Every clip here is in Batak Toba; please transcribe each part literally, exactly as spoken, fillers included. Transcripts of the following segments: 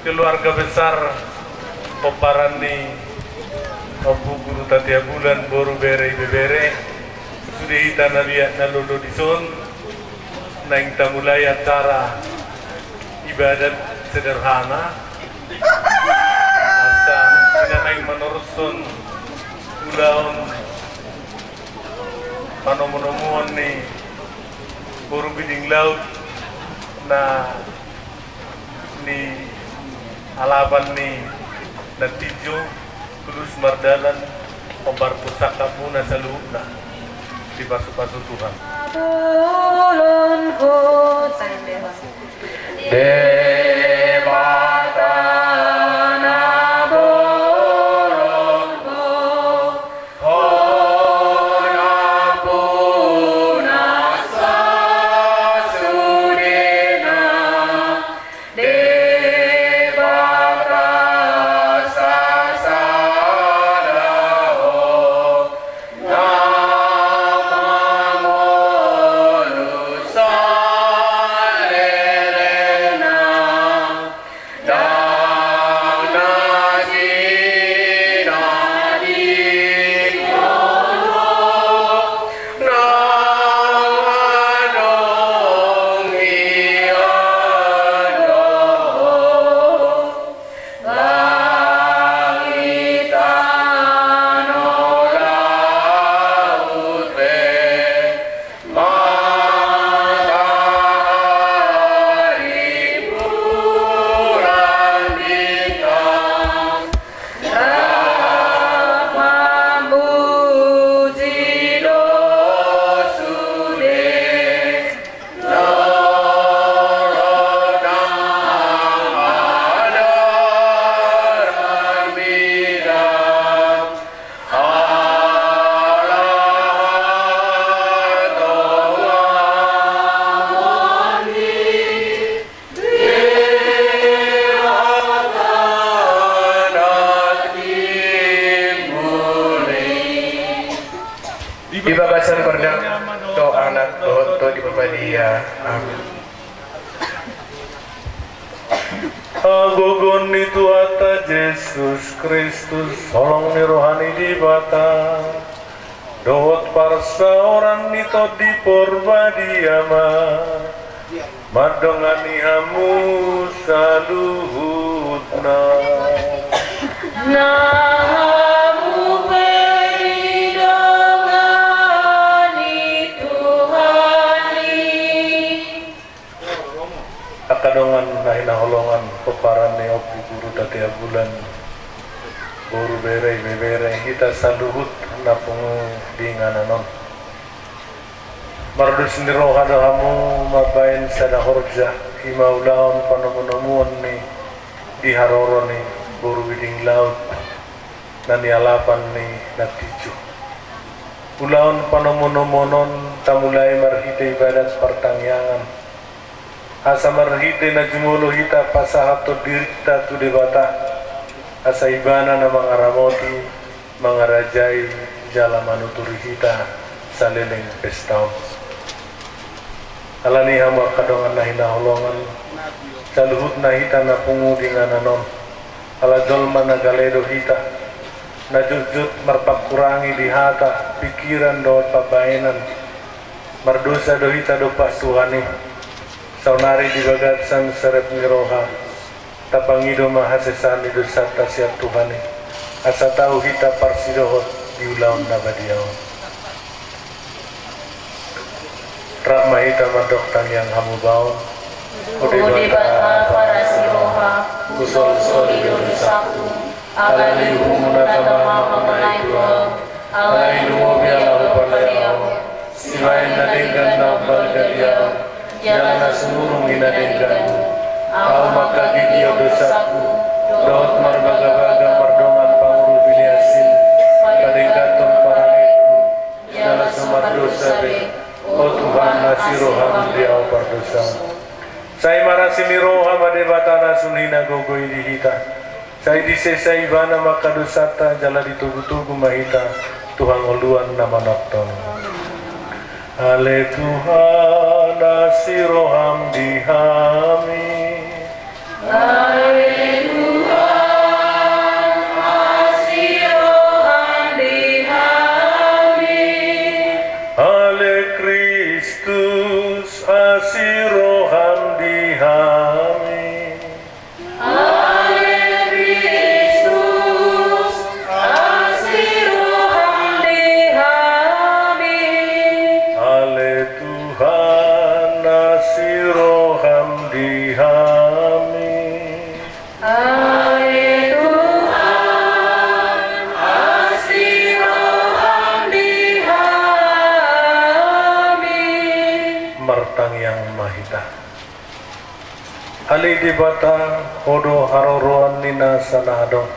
Keluarga besar pomparan ni Ompu Guru Tatea Bulan, boru, bere, ibebere, sude hita na biak na lolo dison, naeng tamulai acara ibadat sederhana, asa hita naeng manorushon ulaon panomunomuon ni boru Biding Laut na ni alapan ni na tinjo. Tulus mardalan, hombar tu sangkapmuna saluhutna, dipasupasu Tuhan. Bolon kota. Debata na bolon ho, ho nampuna sasudena, Debata sasada ho, na mangolu salelengna. Ndang na sinadingkon do, ndang adong hian do. Langit tano laut pe, matahari bulan bintang, rap mampuji do sude. Di bagasan pardalanan dohot Anak dohot Tondi Porbadia. Amin. Hagogoon ni Tuhanta Jesus Kristus, holong ni roha ni Debata, dohot parsaoran ni Tondi Porbadia ma mandongani hamu saluhutna. Nang hamu pe didongani Tuhan. Dongan na hinaholongan, pomparan ni Ompu Guru Tatea Bulan, boru, bere, ibebere, hita saluhut na pungu di inganan on. Mardos ni roha do hamu mambaen sada horja, i ma ulaon panomunomuon ni di haroro ni boru Biding Laut na nialapan ni Natijo. Ulaon panomunomuon on tamulai marhite ibadat partangiangan, asa marhite na jumolo hita pasahathon dirinta tu Debata, asa Ibana na mangaramoti, mangarajai jala manuturi hita saleleng pesta on. Alani i hamu angka dongan na hinaholongan, saluhutna hita na pungu di inganan on, ala jolma na gale do hita, na jotjot marpangkurangi di hata, pingkiran dohot pambahenan, mardosa do hita dompak Tuhan i. Saonari di bagasan serep ni roha, tapangido ma hasesaan ni dosanta sian Tuhan i, asa tau hita parsidohot di ulaon na badia on. Rap ma hita mandok tangiang hamubaon. O Debata parasi roha, husolsoli do dosangku, ala ni uhummu na tama ma hona i tu ahu, alai lumobi ala hupalea ho, sibaen na denggan na umbalga di ahu, jala na sumurung i na dengganmu. Ahu mangkagigihon dosangku, dohot marbagabaga mardongan pangurupi ni asi, padengganhon parangeanku, jala so mardosa be, o Tuhan, asi roham di ahu pardosa. Sai marasi ni roha ma Debata na sun hinagogo i di hita. Sai disesa Ibana ma angka dosanta jala ditogutogu ma hita tu hangoluan na manongtong. Ale Tuhan, asi roham di hami. Ale Tuhan, asi roham di hami. Ale Kristus, asi roham di hami. Ale Kristus, asi roham di hami. Ale Tuhan, asi roham di hami. Ale Tuhan, asi roham di hami. Martangiang ma hita. Ale Debata, Ho do haroroan ni nasa na adong.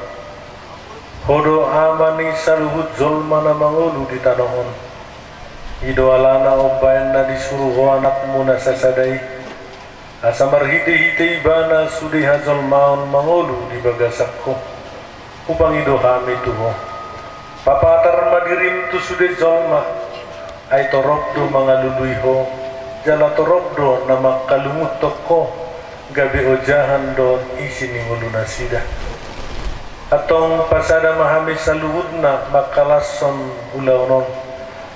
Ho do Ama ni saluhut jolma na mangolu di tano on. I do alana umbaen na disuru Ho Anakmu na sasada i, asa marhitehite Ibana sude hajolmaon mangolu di bagasan Ho. Hupangido hami tu Ho. Papatar ma dirim tu sude jolma, ai torop do mangalului Ho, jala torop do na mangkalungunhon Ho, gabe ojahan dohot isi ni ngolunasida. Antong pasada ma hami saluhutna mangkalashon ulaon on,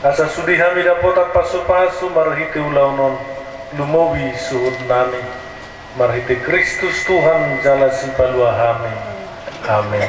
asa sude hami dapotan pasupasu marhite ulaon on, lumobi suhutnami. Marhite Kristus Tuhan jala Sipalua hami. Amen.